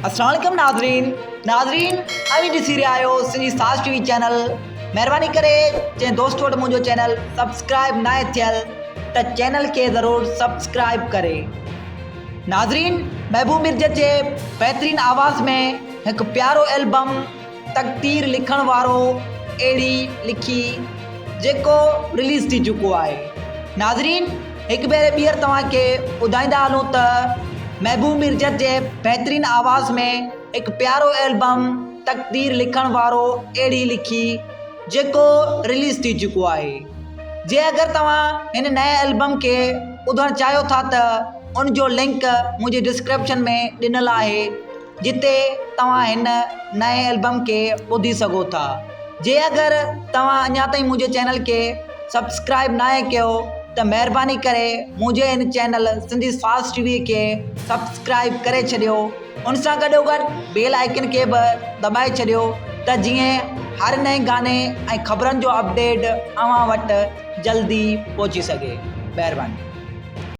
اسلام عليڪم ناظرين ناظرين اوهين ڏسي رهيا آهيو سنڌي ساز ٽي وي چينل مهرباني ڪري جنهن دوست وٽ منهنجو چينل سبسڪرائب ناهي ٿيل ته چينل کي ضرور سبسڪرائب ڪري ناظرين محبوب مرزا جي بهترين آواز ۾ هڪ پيارو البم تقدير لکڻ وارو اهڙي لکي جيڪو رليز ٿي چڪو آهي ناظرين هڪ ڀيري ٻيهر توهان کي ٻڌائيندا هلون ته محبوب ميرجت جي بهترين آواز ۾ هڪ پيارو البم تقدير لکڻ وارو اهڙي لکي جيڪو رليز ٿي چڪو آهي جي اگر توهان هن نئين البم کي ٻڌڻ چاهيو ٿا ته ان جو لنڪ منهنجي ڊسڪرپشن ۾ ڏنل آهي جتي توهان هن نئين البم کي ٻڌي سگهو ٿا. جي اگر توهان اڃا تائين منهنجي چينل کي سبسڪرائب ناهي ڪيو ته مهرباني ڪري منهنجي هن چينل سنڌي ساز ٽي وي کي سبسڪرائب ڪري ڇڏيو ان سان گڏوگڏ بيل آئيڪن کي به دٻائي ڇڏيو ته جيئن هر نئين گاني ۽ خبرن جو اپڊيٽ اوهان وٽ جلدي پهچي سگهي. مهرباني.